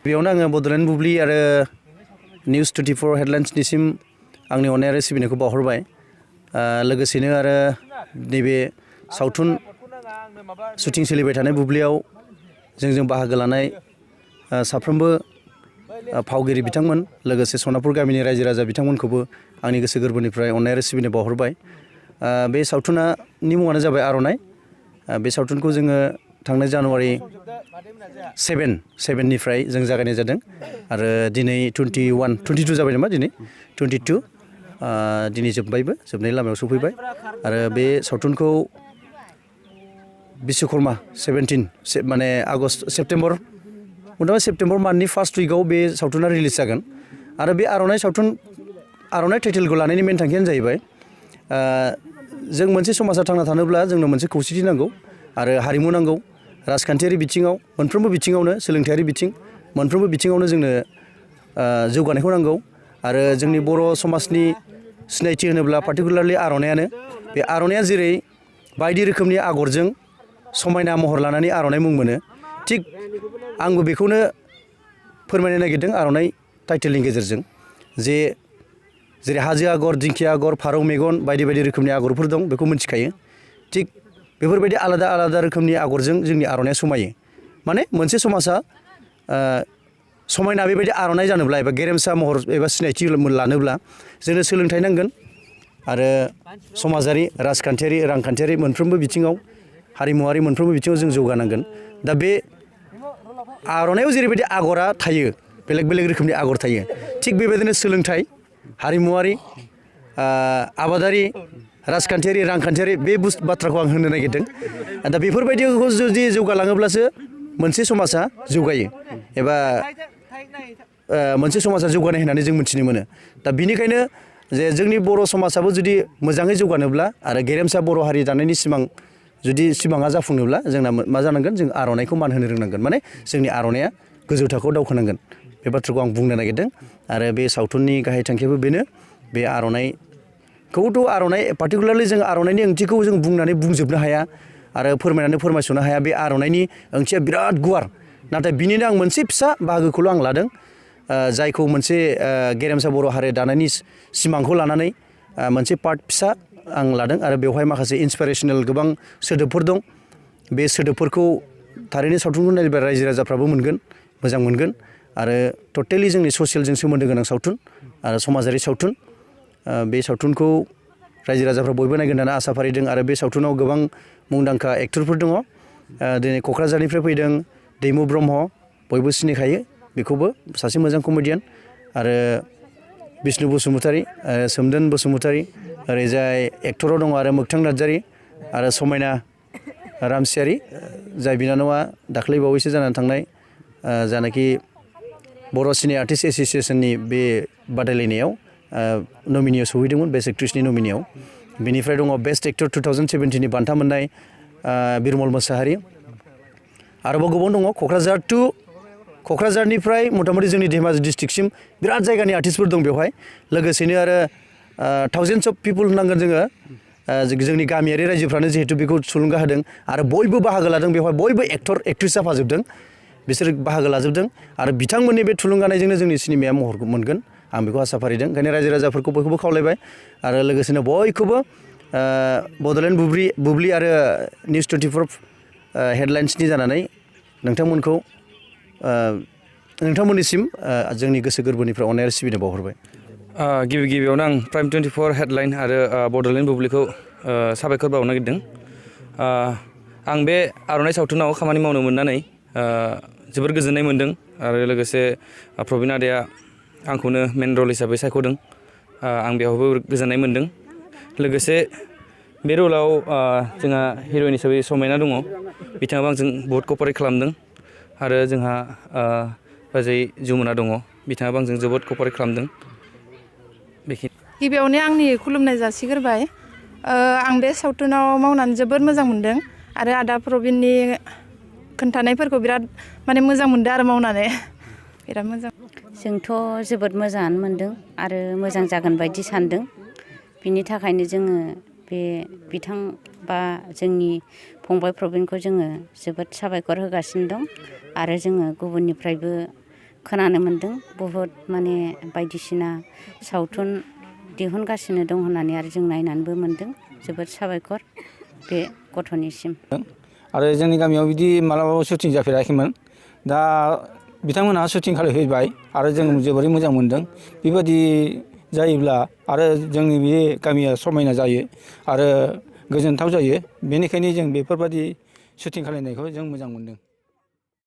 बेयावनो आङो बड'लेण्ड बुब्लि आरो निउस 24 हेडलाइन्सनिसिम आंनि अननाय आरो सिबिनायखौ बावहरबाय। लोगोसेनो आरो नैबे सावथुन शुटिं सोलिबाय थानाय बुब्लियाव जोंजों बाहागो लानाय साफ्रोमबो फावगिरि बिथांमोन लोगोसे सनापुर गामिनि रायजो राजा बिथांमोनखौबो आंनि गोसो गोरबोनिफ्राय अननाय आरो सिबिनाय बावहरबाय। बे सावथुननि मुङानो जाबाय आर'नाइ। बे सावथुनखौ जोङो थांनाय जानुवारि 7निफ्राय जों जागायनाय जादों आरो दिनै 22 जाबाय नामा दिनै 22 दिनै जोबनाय लामायाव सफैबाय आरो बे सावथुनखौ बिश्वकर्मा 17 माने सेप्तेम्बर मान्थनि फार्स्ट उइकआव बे सावथुना रिलिज जागोन आरो बे आर'नाइ टाइटेलखौ लानायनि मेन थांखियानो जाहैबाय जों मोनसे समाजाव थांना थानोब्ला जोंनो मोनसे खौसेथि नांगौ आरो हारिमु नांगौ। राजखान्थियारि बिथिङाव मोनफ्रोमबो बिथिङावनो सोलोंथायारि बिथिं मोनफ्रोमबो बिथिङावनो जोंनो जौगानायखौ नांगौ आरो जोंनि बर' समाजनि सिनायथि होनोब्ला पार्टिकुलारलि आर'नाइयानो। बे आर'नाइया जेरै बायदि रोखोमनि आगरजों समायना महर लानानै आर'नाइ मुं मोनो, थिग आंबो बेखौनो फोरमायनो नागिरदों आर'नाइ टाइटेलनि गेजेरजों जे जेरै हाजो आगर, दिंखिया आगर, फारौ मेगन बायदि बायदि रोखोमनि आगरफोर दं बेखौ मिथिखायो। थिग बेफोरबायदि आलादा आलादा रोखोमनि आगरजों जोंनि आर'नाइया समायो। माने मोनसे समाजा समायना बेबायदि आर'नाइ जानोब्ला एबा गेरेमसा महर एबा सिनायथि लानोब्ला जोंनो सोलोंथाइ नांगोन आरो समाजारि, राजखान्थियारि, रांखान्थियारि मोनफ्रोमबो बिथिङाव हारिमुवारि मोनफ्रोमबो बिथिङाव जों जौगानांगोन। दा बे आर'नाइयाव जेरैबायदि आगरा थायो, बेलेग बेलेग रोखोमनि आगर थायो, थिग बेबायदिनो सोलोंथाइ, हारिमुवारि, आबादारि, राजखान्थियारि, रांखान्थियारि बे बाथ्राखौ आं होननो नागिरदों। दा बेफोरबायदिखौ जुदि जौगालाङोब्लासो मोनसे समाजा जौगायो एबा मोनसे समाजा जौगानाय होननानै जों मिथिनो मोनो। दा बिनिखायनो जे जोंनि बर' समाजाबो जुदि मोजाङै जौगानोब्ला आरो गेरेमसा बर' हारि दानायनि सिमाङा जाफुंनोब्ला जोंना मा जानांगोन, जों आर'नाइखौ मान होनो रोंनांगोन। माने जोंनि आर'नाइया गोजौ थाखोआव दावखोनांगोन। बे बाथ्राखौ आं बुंनो नागिरदों आरो बे सावथुननि गाहाय थांखियाबो बेनो। बे आर'नाइ पार्टिकुलारलि जों आर'नाइनि ओंथिखौ जों बुंनानै बुंजोबनो हाया आरो फोरमायनानै फोरमायस'नो हाया। बे आर'नाइनि ओंथिया बिराद गुवार, नाथाय बिनिनो आं मोनसे फिसा बाहागोखौल' आं लादों, जायखौ मोनसे गेरेमसा बर' हारि दानायनि सिमांखौ लानानै मोनसे पार्ट फिसा आं लादों आरो बेवहाय माखासे इन्सपिरेसनेल गोबां सोदोबफोर दं। बे सोदोबफोरखौ थारैनो सावथुनखौ नायोब्ला रायजो राजाफ्राबो मोजां मोनगोन आरो टटेलि जोंनि ससियेलजों सोमोन्दो गोनां सावथुन आरो समाजारि सावथुन। बे सावथुनखौ रायजो राजाफ्रा बयबो नायगोन होननानै आसा फारिदों आरो बे सावथुनाव गोबां मुंदांखा एक्टरफोर दङ। दिनै क'क्राझारनिफ्राय फैदों दैमु ब्रह्म, बयबो सिनायखायो बेखौबो, सासे मोजां कमेडियान, आरो बिष्णु बसुमतारी, सोमदोन बसुमतारी, ओरैजाय एक्टराव दङ आरो मोगथां नार्जारी आरो समायना रामसियारि, जाय बिनानावा दाख्लै बावैसो जानानै थांनाय जानाखि बर' सिने आर्टिस्ट एस'सियेसननि बे बादायलायनायाव नमिनियाव सौहैदोंमोन, बेस्ट एक्ट्रेसनि नमिनियाव। बेनिफ्राय दङ बेस्ट एक्टर 2017नि बान्था मोननाय बिरमल मोसाहारि। आरोबाव गोबां दङ क'क्राझारनिफ्राय मथा मथि जोंनि धेमाजि डिस्ट्रिक्टसिम बिराद जायगानि आर्टिस्टफोर दं बेवहाय। लोगोसेनो आरो थावजेन्डस अफ पिपल होननांगोन जोङो, जोंनि गामियारि रायजोफ्रानो जिहेतु बेखौ थुलुंगा होदों आरो बयबो बाहागो लादों। बेवहाय बयबो एक्टर एक्ट्रेस जाफाजोबदों, बिसोर बाहागो लाजोबदों आरो बिथांमोननि बे थुलुंगानायजोंनो जोंनि सिनेमाया महर मोनगोन, आं बेखौ आसा फारिदों। ओंखायनो रायजो राजाफोरखौ बयखौबो खावलायबाय आरो लोगोसेनो बयखौबो बड'लेण्ड बुब्लि आरो निउस 24 हेडलाइन्सनि जानानै नोंथांमोननिसिम जोंनि गोसो गोरबोनिफ्राय अननाय आरो सिबिनाय बावहरबाय। गिबियावनो आं प्राइम 24 हेडलाइन आरो बड'लेण्ड बुब्लिखौ साबायखर बावनो नागिरदों। आं बे आर'नाइ सावथुनाव खामानि मावनो मोननानै जोबोर गोजोननाय मोन्दों आरो लोगोसे प्रबिन आदाया आंखौनो मेन रल हिसाबै सायख'दों। आं बेयावबो गोजोननाय मोन्दों। लोगोसे बे रलाव जोंहा हिर'इन हिसाबै समायना दङ, बिथाङाबो आंजों बहुद कपारेट खालामदों आरो जोंहा बाजै जमुना दङ, बिथाङाबो आंजों जोबोद कपारेट खालामदों। गिबियावनो आंनि खुलुमनाय जासिग्रोबाय। आं बे सावथुनाव मावनानै जोबोद मोजां मोनदों आरो आदा प्रबिननि खोन्थानायफोरखौ बिराद मोजां मोनदों आरो मावनानै बिराद मोजां। जोंथ' जोबोद मोजाङानो मोनदों आरो मोजां जागोन बायदि सानदों। बिनि थाखायनो जोङो बे बिथां बा जोंनि फंबाय प्रबिनखौ जोङो जोबोद साबायखर होगासिनो दं आरो जोङो गुबुननिफ्रायबो खोनानो मोन्दों बहुद माने बायदिसिना सावथुन दिहुनगासिनो दं होननानै आरो जों नायनानैबो मोन्दों जोबोद साबायखर बे गथ'निसिम। आरो जोंनि गामियाव बिदि मालाबाबो शुटिं जाफेराखैमोन दा बिथांमोनहा शुटिं खालामहैबाय आरो जों जोबोरै मोजां मोन्दों बेबायदि जायोब्ला आरो जोंनि बे गामिया समायना जायो आरो गोजोनथाव जायो बेनिखायनो जों बेफोरबायदि शुटिं खालामनायखौ जों मोजां मोन्दों।